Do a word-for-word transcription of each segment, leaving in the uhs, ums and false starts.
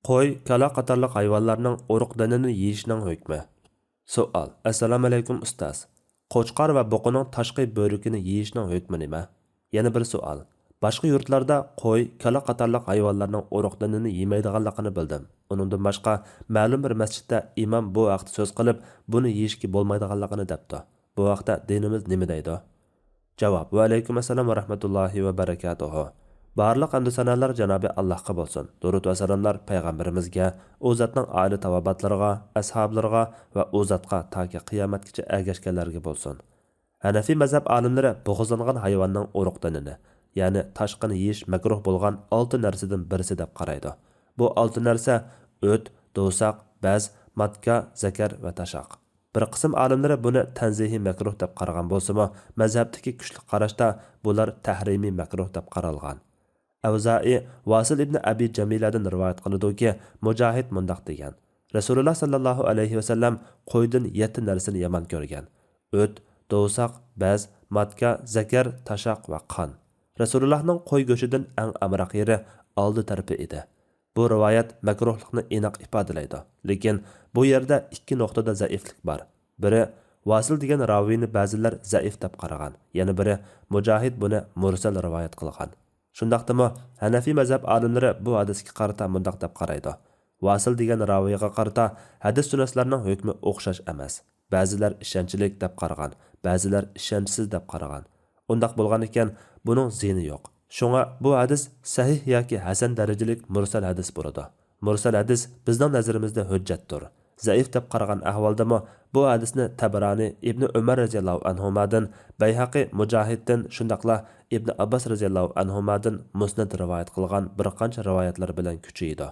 قوي، كالا قاتارلىق ھايۋانلارنىڭ ئۇرۇق-دىنىنى يېيىشنىڭ ھۆكمى. سوئال: ئەسسالامۇئەلەيكۇم ئۇستاز. قوچقار ۋە بۇقىنىڭ تاشقى بۆرىكىنى يېيىشنىڭ ھۆكمى نېمە؟ يەنە بىر سوئال. باشقا يۇرتلاردا قوي، كالا قاتارلىق ھايۋانلارنىڭ ئۇرۇق-دىنىنى يېمەيدىغانلىقىنى بىلدىم. ئۇنىڭدىن باشقا، مەلۇم بىر مەسچىتتە ئىمام بۇ ھەقتە سۆز قىلىپ، بۇنى يېيىشكە بولمايدىغانلىقىنى دەپتۇ. بۇ ھەقتە دىنىمىز نېمە دەيدۇ؟ جاۋاب: ۋەئەلەيكۇم ئەسسالام ۋە رەھمەتۇللاھى ۋە بەرەكاتۇھۇ. بارلىق ھەمدۇ سانالار جانابى ئاللاھقا بولسۇن. دۇرۇد ۋە سالاملار پەيغەمبىرىمىزگە، ئۇ زاتنىڭ ئائىلە تاۋابىئاتلىرىغا، ئەسھابلىرىغا ۋە ئۇ زاتقا تاكى قىيامەتكىچە ئەگەشكەنلەرگە بولسۇن. ھەنەفىي مەزھەپ ئالىملىرى بوغۇزلانغان ھايۋاننىڭ ئۇرۇق-دىنىنى، يەنى تاشقىنى يېيىش مەكرۇھ بولغان ئالتە نەرسىدىن بىرسى دەپ قارايدۇ. بۇ ئالتە نەرسە: ئۆت، دوۋساق، بەز، ماتكا، زەكەر ۋە تاشاق. بىر قىسىم ئالىملىرى بۇنى تەنزىھىي مەكرۇھ دەپ قارىغان بولسىمۇ، مەزھەپتىكى كۈچلۈك قاراشتا بۇلار تەھرىمىي مەكرۇھ دەپ قارالغان. ئەۋزائى ۋاسىل ئىبنى ئەبى جەمىلەدىن رىۋايەت قىلىدۇكى، مۇجاھىد مۇنداق دېگەن: رەسۇلۇللا ساللاللاھۇ ئەلەيھى ۋەسەللەم قويدىن يەتتە نەرسىنى يامان كۆرگەن: ئۆت، دوۋساق، بەز، ماتكا، زەكەر، تاشاق ۋە قان. رەسۇلۇللاھنىڭ قوي گۆشىدىن ئەڭ ئامراق يېرى ئالدى تەرىپى ئىدى. بۇ رىۋايەت مەكرۇھلۇقنى ئېنىق ئىپادىلەيدۇ. لېكىن بۇ يەردە ئىككى نۇقتىدا زەئىفلىك بار. بىرى، ۋاسىل دېگەن راۋىينى بەزىلەر زەئىف دەپ قارىغان، يەنە بىرى، مۇجاھىد بۇنى مۇرسەل رىۋايەت قىلغان. شۇنداقتىمۇ، ھەنەفىي مەزھەپ ئالىملىرى بۇ ھەدىسكە قارىتا مۇنداق دەپ قارايدۇ: ۋاسىل دېگەن راۋىيغا قارىتا ھەدىس-شۇناسلارنىڭ ھۆكمى ئوخشاش ئەمەس. بەزىلەر ئىشەنچلىك دەپ قارىغان، بەزىلەر ئىشەنچسىز دەپ قارىغان. ئۇنداق بولغانىكەن، بۇنىڭ زىيىنى يوق. شۇڭا بۇ ھەدىس سەھىھ ياكى ھەسەن دەرىجىلىك مۇرسەل ھەدىس بولىدۇ. مۇرسەل ھەدىس بىزنىڭ نەزىرىمىزدە ھۆججەتتۇر. زەئىف دەپ قارىغان ئەھۋالدىمۇ بۇ ھەدىسنى تەبرانى ئىبنى ئۆمەر رەزىياللاھۇ ئەنھۇمادىن، بەيھەقى مۇجاھىدتىن، شۇنداقلا ئىبنى ئابباس رەزىياللاھۇ ئەنھۇمادىن مۇسنەد رىۋايەت قىلغان بىر قانچە رىۋايەتلەر بىلەن كۈچىيىدۇ.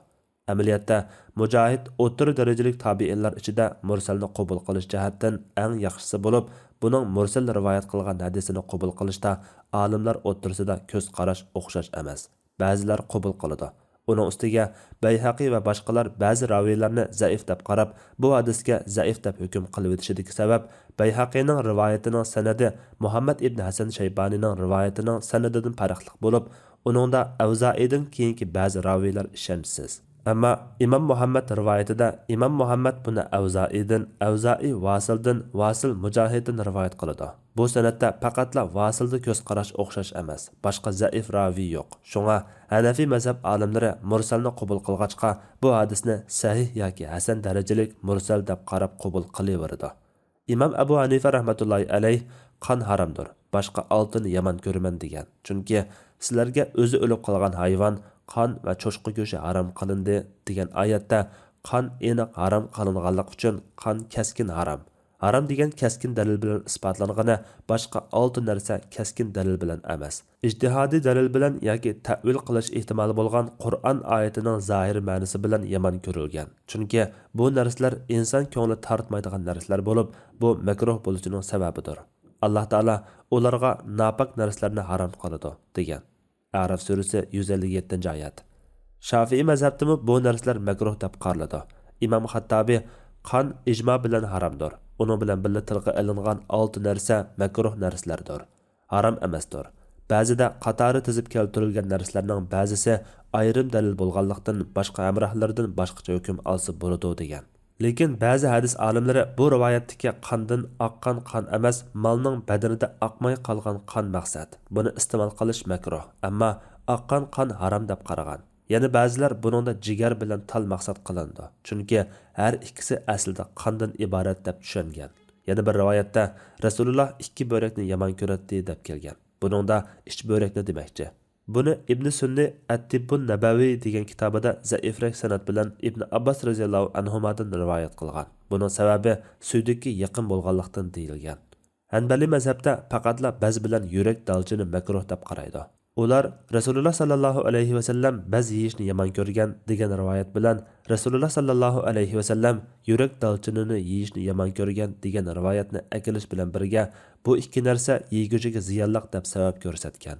ئەمەلىيەتتە، مۇجاھىد ئوتتۇرا دەرىجىلىك تابىئىنلار ئىچىدە مۇرسەلنى قوبۇل قىلىش جەھەتتىن ئەڭ ياخشىسى بولۇپ، بۇنىڭ مۇرسەل رىۋايەت قىلغان ھەدىسىنى قوبۇل قىلىشتا ئالىملار ئوتتۇرىسىدا كۆز قاراش ئوخشاش ئەمەس. بەزىلەر قوبۇل قىلىدۇ. ئۇنىڭ ئۈستىگە، بەيھەقى ۋە باشقىلار بەزى راۋىيلارنى زەئىف دەپ قاراپ، بۇ ھەدىسكە زەئىف دەپ ھۆكۈم قىلىۋېتىشىدىكى سەۋەب، بەيھەقىنىڭ رىۋايىتىنىڭ سەنەدى مۇھەممەد ئىبن ھەسەن شەيبانىنىڭ رىۋايىتىنىڭ سەنىدىدىن پەرقلىق بولۇپ، ئۇنىڭدا ئەۋزائىدىن كېيىنكى بەزى راۋىيلار ئىشەنچسىز. ئەمما ئىمام مۇھەممەد رىۋايىتىدە ئىمام مۇھەممەد بۇنى ئەۋزائىدىن، ئەۋزائى ۋاسىلدىن، ۋاسىل مۇجاھىدتىن رىۋايەت قىلىدۇ. بۇ سەنەدتە پەقەتلا ۋاسىلدا كۆز قاراش ئوخشاش ئەمەس، باشقا زەئىف راۋىي يوق. شۇڭا ھەنەفىي مەزھەپ ئالىملىرى مۇرسەلنى قوبۇل قىلغاچقا، بۇ ھەدىسنى سەھىھ ياكى ھەسەن دەرىجىلىك مۇرسەل دەپ قاراپ قوبۇل قىلىۋېرىدۇ. ئىمام ئەبۇ ھەنىفە رەھمەتۇللاھى ئەلەيھ، «قان ھارامدۇر، باشقا ئالتىنى يامان كۆرىمەن» دېگەن. چۈنكى سىلەرگە ئۆزى ئۆلۈپ قالغان ھايۋان، قان ۋە چوشقا گۆشى ھارام قىلىندى دېگەن ئايەتتە قان ئېنىق ھارام قىلىنغانلىقى ئۈچۈن قان كەسكىن ھارام. ھارام دېگەن كەسكىن دەلىل بىلەن ئىسپاتلانغىنى، باشقا ئالتە نەرسە كەسكىن دەلىل بىلەن ئەمەس. ئىجتىھادىي دەلىل بىلەن ياكى تەئۋىل قىلىش ئېھتىمالى بولغان قۇرئان ئايىتىنىڭ زاھىر مەنىسى بىلەن يامان كۆرۈلگەن. چۈنكى بۇ نەرسىلەر ئىنسان كۆڭلى تارتمايدىغان نەرسىلەر بولۇپ، بۇ مەكرۇھ بولۇشىنىڭ سەۋەبىدۇر. ئاللاھ تائالا ئۇلارغا ناپاك نەرسىلەرنى ھارام قىلىدۇ، دېگەن. ئەراف سۈرىسى، يۈز ئەللىك يەتتىنچى ئايەت. شافىئىي مەزھەپتىمۇ بۇ نەرسىلەر مەكرۇھ دەپ قارىلىدۇ. ئىمام خەتتابى، «قان ئىجما بىلەن ھارامدۇر. ئۇنىڭ بىلەن بىللە تىلغا ئېلىنغان ئالتە نەرسە مەكرۇھ نەرسىلەردۇر. ھارام ئەمەستۇر. بەزىدە قاتارى تىزىپ كەلتۈرۈلگەن نەرسىلەرنىڭ بەزىسى ئايرىم دەلىل بولغانلىقتىن، باشقا ھەمراھلىرىدىن باشقىچە ھۆكۈم ئالسا بولىدۇ» دېگەن. لېكىن بەزى ھەدىس ئالىملىرى بۇ رىۋايەتتىكى قاندىن ئاققان قان ئەمەس، مالنىڭ بەدىنىدە ئاقماي قالغان قان مەقسەت. بۇنى ئىستېمال قىلىش مەكرۇھ، ئەمما ئاققان قان ھارام دەپ قارىغان. يەنە بەزىلەر بۇنىڭدا جىگەر بىلەن تال مەقسەت قىلىنىدۇ، چۈنكى ھەر ئىككىسى ئەسلىدە قاندىن ئىبارەت دەپ چۈشەنگەن. يەنە بىر رىۋايەتتە، رەسۇلۇللا ئىككى بۆرەكنى يامان كۆرەتتى دەپ كەلگەن. بۇنىڭدا ئىچ بۆرەكنى دېمەكچى. بۇنى ئىبنى سۈننى ئەت-تىببۇن نەبەۋى دېگەن كىتابىدا زەئىفرەك سەنەد بىلەن ئىبنى ئابباس رەزىياللاھۇ ئەنھۇمادىن رىۋايەت قىلغان. بۇنىڭ سەۋەبى سۈيدۈككە يېقىن بولغانلىقتىن دېيىلگەن. ھەنبەلىي مەزھەپتە پەقەتلا بەز بىلەن يۈرەك دالچىنى مەكرۇھ دەپ قارايدۇ. ئۇلار رەسۇلۇللا ساللاللاھۇ ئەلەيھى ۋەسەللەم بەز يېيىشنى يامان كۆرگەن دېگەن رىۋايەت بىلەن رەسۇلۇللا ساللاللاھۇ ئەلەيھى ۋەسەللەم يۈرەك دالچىنىنى يېيىشنى يامان كۆرگەن دېگەن رىۋايەتنى ئەكېلىش بىلەن بىرگە، بۇ ئىككى نەرسە يېگۈچىگە زىيانلىق دەپ سەۋەب كۆرسەتكەن.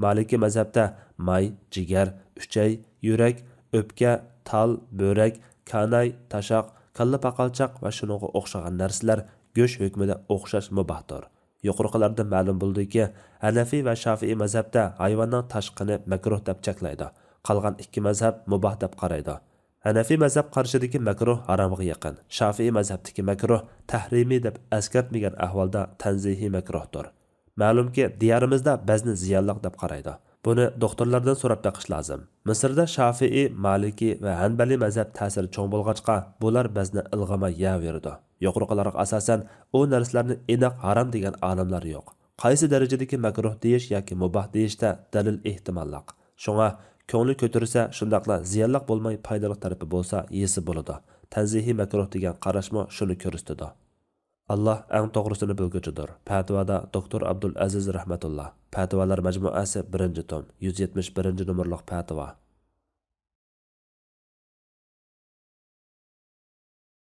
مالىكىي مەزھەپتە ماي، جىگەر، ئۈچەي، يۈرەك، ئۆپكە، تال، بۆرەك، كاناي، تاشاق، كاللا پاقالچاق ۋە شۇنىڭغا ئوخشىغان نەرسىلەر گۆش ھۆكمىدە ئوخشاش مۇباھتۇر. يۇقىرىقىلاردىن مەلۇم بولىدۇكى، ھەنەفىي ۋە شافىئىي مەزھەپتە ھايۋاننىڭ تاشقىنى مەكرۇھ دەپ چەكلەيدۇ. قالغان ئىككى مەزھەپ مۇباھ دەپ قارايدۇ. ھەنەفىي مەزھەپ قارىشىدىكى مەكرۇھ ھارامغا يېقىن، شافىئىي مەزھەپتىكى مەكرۇھ تەھرىمىي دەپ ئەسكەرتمىگەن ئەھۋالدا تەنزىھىي مەكرۇھتۇر. مەلۇمكى، دىيارىمىزدا بەزنى زىيانلىق دەپ قارايدۇ. بۇنى دوختۇرلاردىن سوراپ بېقىش لازىم. مىسىردا شافىئىي، مالىكىي ۋە ھەنبەلىي مەزھەپ تەسىرى چوڭ بولغاچقا، بۇلار بەزنى ئىلغىماي يەۋېرىدۇ. يۇقىرىقىلارغا ئاساسەن، ئۇ نەرسىلەرنى ئېنىق ھارام دېگەن ئالىملار يوق. قايسى دەرىجىدىكى مەكرۇھ دېيىش ياكى مۇباھ دېيىشتە دەلىل ئېھتىماللىق. شۇڭا، كۆڭلى كۆتۈرسە، شۇنداقلا زىيانلىق بولماي پايدىلىق تەرىپى بولسا يېسە بولىدۇ. تەنزىھىي مەكرۇھ دېگەن قاراشمۇ شۇنى كۆرسىتىدۇ. ئاللا ئەڭ توغرىسىنى بىلگۈچىدۇر. پەتىۋادا دوكتور ئابدۇل ئەزىز رەھمەتۇللا. پەتىۋالار مەجمۇئەسى، بىرىنچى توم، يۈز يەتمىش بىرىنچى نومۇرلۇق پەتىۋا.